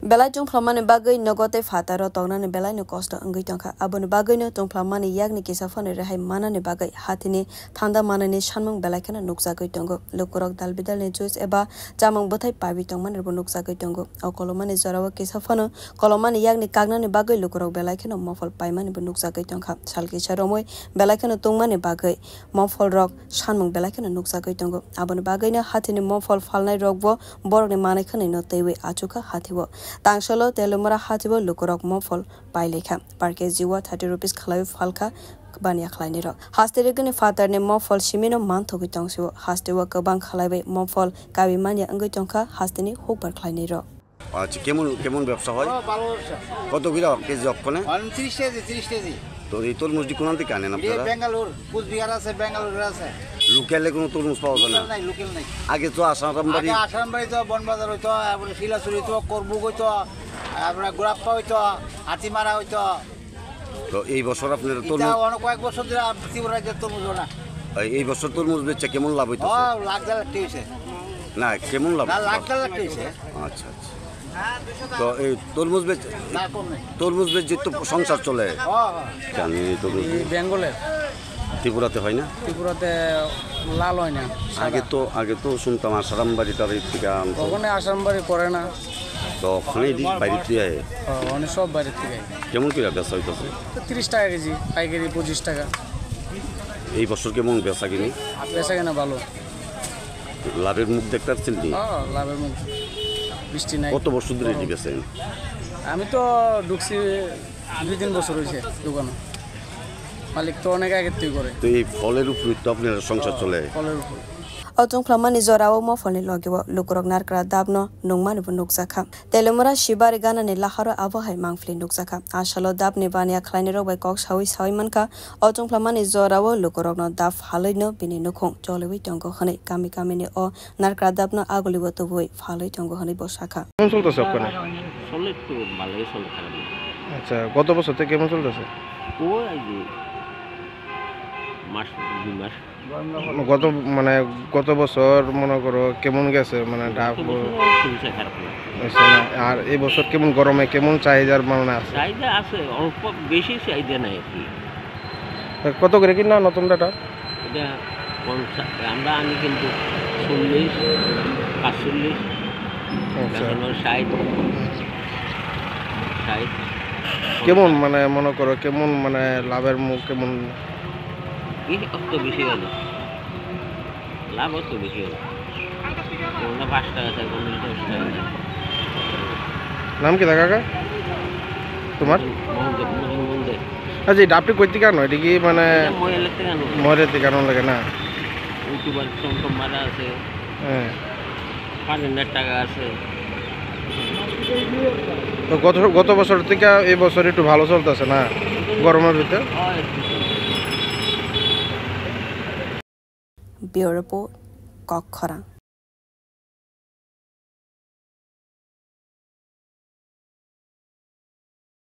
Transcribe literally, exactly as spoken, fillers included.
Belai tungphlammani bagwi nogo tei phataro tongnani belaino kosto wngwi tongkha. Aboni bagwino tungphlammani yakni kisa phano rehai manani bagwi hathini thanda manani sanmung belai kheno nukjagwi tongo. Lukurok dal bidalni juice eba chamung bwthai paiwi tongmanirokbo nukjagwi tongo. O kolomani jorao kisa phano kolomani yakni kaknani bagwi lukurok belai kheno mophol paimanibo nukjagwi tongkha. Sal kisa romwi belai kheno tungmani bagwi mopholrok sanmung belai kheno nukjagwi tongo. Aboni bagwino hathini mophol phalnairokbo borokni manwi khwnwino twiwi achukha hathio. Tangsolo Telumura hathio lukurok mophol pailaikha. Per K G o thirty rupees khlaiwi phalkha baniya khlainairok. Haste rwgwini phatarni mophol simino manthogwi tongsio. Hasteo kwbang khlaiwi mophol kawi manya wngwi tongkha hasteni hukbar khlainairok. আচ্ছা, কেমন, কেমন ব্যবসা হয়? ও, ভালো ব্যবসা। কত করে কেজি অক্কনে? অন তিরিশ কেজি, তিরিশ কেজি। তো এই তরমুজটি কোন থেকে আনেন এটা আপনারা? বেঙ্গালোর, কুচবিহার আছে, বেঙ্গালোর আছে। লোকালে কোনো তরমুজ পাওয়া যায় না? লোকাল নাই, লোকাল নাই। আগে তো আসারামবাড়ি আগে আসারামবাড়ি তো, বনবাজার হইতো, তারপরে শিলাচুরি হইতো, করবুক হইতো, তারপরে গোলাপ্পা হইতো, হাতিমারা হইতো। তো এই বছর আপনারা এটা তরমুজ অনেক কয়েক বছর ধরে আম-, ত্রিপুরা রাজ্যের তরমুজ ওরা। এই, এই বছর তরমুজ বেচে কেমন লাভ হইতেছে? ও, লাখ দেড় লাখ টাকা হইছে। না, কেমন লাভ না, হইতেছে? লাখ দেড় লাখ টাকা হইছে। আচ্ছা, আচ্ছা। তো এই তরমুজ বেচ-, না, কম নাই। তরমুজ বেচে তো সংসার চলে? হ্যাঁ, হ্যাঁ। জানি এই তরমুজ এই বেঙ্গলের। ত্রিপুরাতে হয় না? ত্রিপুরাতে লাল হয় না, সাদা। আগে তো, আগে তো শুনতাম আসারামবাড়ি টাড়ি থেকে আনতো। ওখানে আসারামবাড়ি করে না। তো ওখানে এদিক বাইরে দিয়ে আয়। হ্যাঁ, ওখানে সব বাইরে থেকে আয়। কেমন করে বেচা হইতেছে? তো তিরিশ টাকা কেজি, পাইকারি পঁচিশ টাকা। এই বছর কেমন বেচা কিনি? বেচা কেনা ভালো। লাভের মুখ দেখতে পাচ্ছেন কি? হ্যাঁ, লাভের মুখ। বৃষ্টি নাই। কত বছর ধরে এটি বেচেন? আমি তো ঢুকছি দুই তিন বছর হয়েছে দোকানে। মালিক তো অনেক আগের থেকে করে। তো এই ফলের উপরে তো আপনার সংসার চলে? ফলের উপরে। O tungphlammani jorao mopholni logio lukurok narkra dapno nungmanibo nukjakha. Telemura sibari ganani laharo abo hai mangpili nukjakha. Asalo dapni baniya khlainirok bai kok sawi sawi mankha. O tungphlammani jorao lukurokno dap phalwino bini nukhung choliwi tongo hwnwi kami kamini o narkra dapno agolibo tubui phalwi tongo hwnwi bo sakha. কেমন চলতেছে ওখানে? চলে একটু ভালোই চলে, খারাপ না। আচ্ছা, গত বছর থেকে কেমন চলতেছে? ও এই যে মাস, দুই মাস। গত, মানে, গত বছর মনে করো কেমন গেছে, মানে, গত ডাব বছর খুবই খারাপ না। হয়েছে না? আর এই বছর কেমন, গরমে কেমন চাহিদার মানে আছে? চাহিদা আছে, অল্প, বেশি চাহিদা নাই আর কি। তা কত করে কিনা নতুন ডাটা? এটা পঞ্চাশ, আমরা আনি কিন্তু চল্লিশ, পাঁচচল্লিশ, আচ্ছা। এখন ওই ষাট, ষাট। কেমন, মানে, মনে করো, কেমন, মানে, লাভের মুখ কেমন? কি অত বেশি হলো? লাভ অত বেশি হলো। কোনটা পাঁচ টাকা চাই, কোনটা দশ টাকা চাই। নাম কি দা কাকা তোমার? মোহন দে, মোহন দে। আচ্ছা, এই ডাবটি কই থেকে আনো? এটা কি মানে এটা ময়ূরের থেকে আনো। ময়ূরের থেকে আনো লাগে না? ইউটিউবার টমটম মারা আছে। হ্যাঁ। পাঁচ হাজার টাকা আছে। তো গত, গত বছর থেকে এই বছর একটু ভালো চলতেছে না গরমের ভিতরে? হয় একটু। Bureau Report, Kokkhorang.